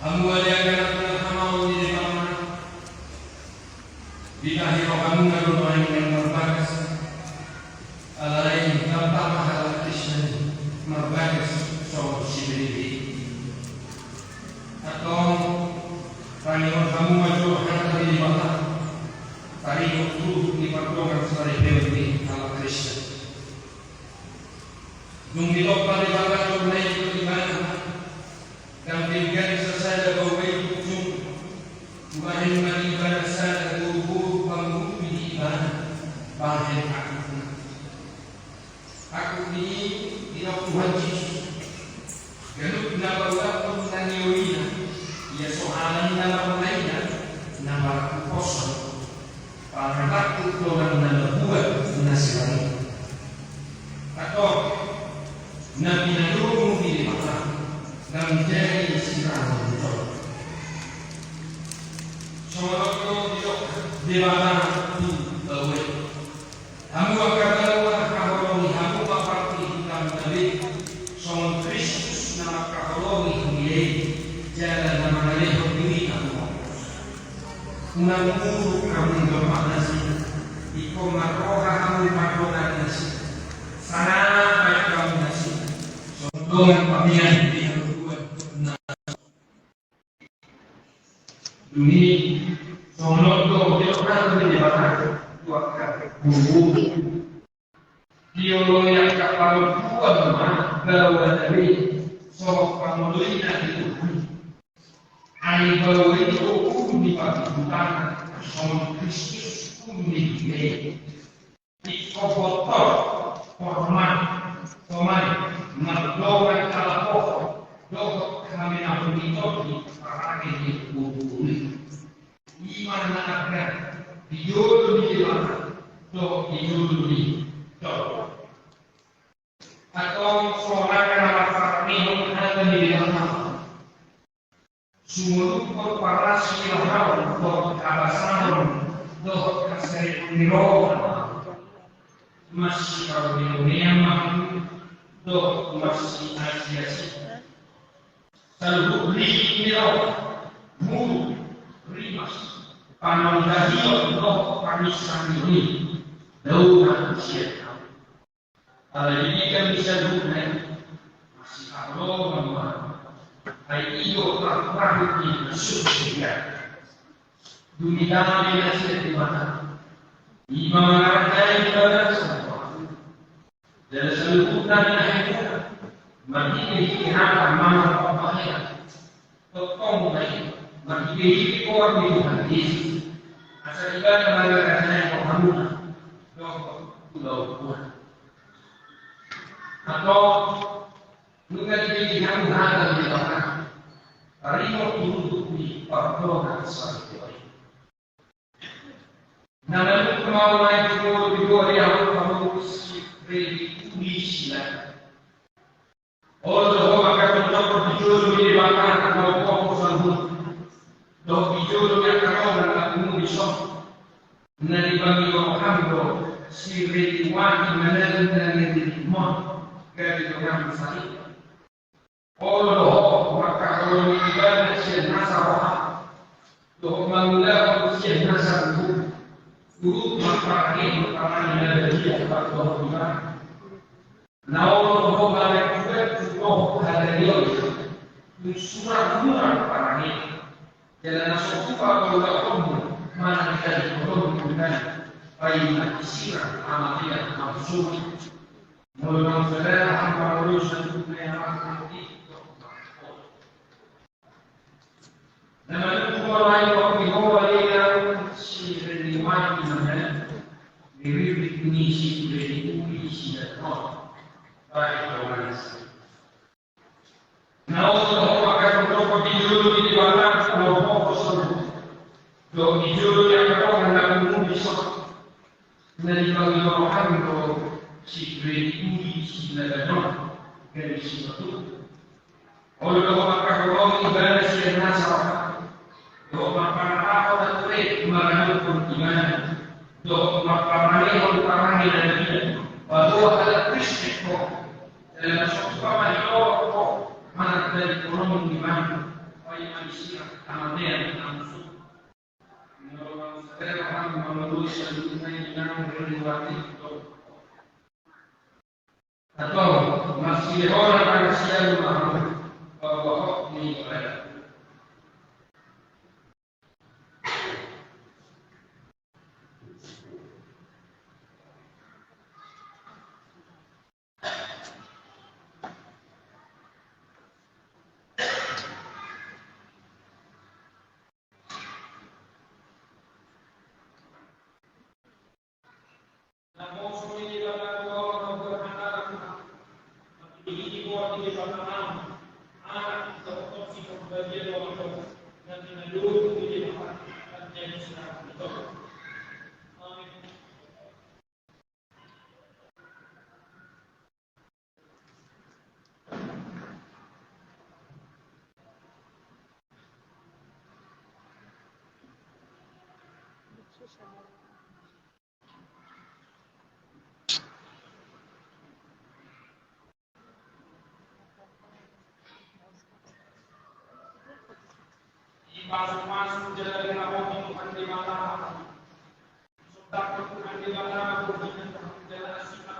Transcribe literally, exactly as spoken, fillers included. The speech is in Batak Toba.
Hamu ale anak na hamaol ni Debata, ditahi rohamuna do nuaeng naeng marbagas, alai tama halak Kristen marbagas songon sipelebei. Antong, tangihon hamu ma jo hata ni Debata, taringot tu di pardongan saripeon ni halak Kristen. Dung ditompa Debata jo na i tu ibana, ndang denggan sasada baoa i tu ujung, umbahen ma di ibana sada boruboru panggupi di ibana, bahen angkupna. Angkup ni i didok Tuhan Jesus. Ganup na paulakhon na niolina, ia so ala ni na marulaina, na marangkup poso. Pangatangkup dongan na marbuat na sirang i. Antong, na pinadomu di Debata, ndang jadi sirangon jolo. Songon on do didok Debata tu baoa i. Hamu angka baoa, haholongi hamu ma partingkian na be, songon Kristus na mangkaholongi huria i, jala na mangalehon dirina tu hombas. Unang muruk hamu dompak nasida, ingkon marroha hamu pardongan nasida, sanapai hamu nasida, songon dongan pamilhan di hamu Tuhan na Dung i, songon on do didok hata ni Debata tu angka boruboru. Dioloi angka parompuan ma baoa na be songon pangoloina di tubuhna. Ai baoa i do ulu ni parbudahan, songon Kristus ulu ni huria i. Ingkon botor, hormat, toman, mardongan halapohon dohot hamenahon ni tondi parange ni boruboru i. I ma na arga di jolo ni Debata dohot di jolo ni Tuhan. Antong, songon angka na marparangehon hata ni Debata, sumolunghon parasi ni roha dohot habasaon dohot haseriuon ni roha. Masiparumerumean ma hamu dohot masiasiasi. Saluhut ringkot ni roha, muruk, rimas, panondahion dohot panginsanion i, dao ma sian hamu. Alai di tingki ni saluhutna i, masihaholongan ma, ai i do parpahut ni na so suda. Dung i dame nasida tu Debata, i ma mangarajai di bagasan roha. Jala saluhutna di na himuna, marhitehite hata manang pambahenan. Tongtong ma i, marhitehite goar ni Tuhan Jesus, asa Ibana mangarajai rohamuna dohot ulaonmuna. Antong, nunga dibege hamu hata ni Debata, taringot tu runtut ni pardongan saripeon i. Na manungkun ma au na i tu jolo ni jolo ni au hamu si Fredi Uli Sila. Olo do ho mangkatortor di jolo ni Debata na umpopo saluhut. Dohot di jolo ni angka dongan na pungu dison. Na dipangido roham do si Reni Wati manang na Reni Mon, gabe dongan sahit. Olo do ho mangkaholongi ibana sian nasa roha dohot mangulahon sian nasa uhum. Turut marparange parange na badia pardohot ibana. Na olo do ho mangajuan tu dohot hagaleon tu sura-sura parange. Jala na so tupa paulahonmu manang dalikononmu ibana, paima disirang hamatean hamu songon i. Molo naung sada hata paroloi saluhutna i, na manungkun ma au di ho ale na si Reni Wati manang di ririp ni si Reni Uli Sila on. Baik, kawan. Na olo do ho mangkatortor di jolo ni Debata na umpopo saluhut. Dohot di jolo ni angka dongan na pungu dison. Na dipangido roham do si Fredi Uli Sila on, gabe sipatutu. Olo do ho mangkaholongi ibana sian nasa roha dohot marpanatahon na ture mangadophon ibana dohot marparangehon parange na badia. Paboa halak Kristen ho, jala na so tupa ma diolok ho manang dalikononmu ibana, paima Atau masih orang Asia rumah, bahwa hok ni ibadah. Dipasupasu jala diramothon Tuhan Debata. Disondangkon Tuhan Debata, bohinan jala asi ni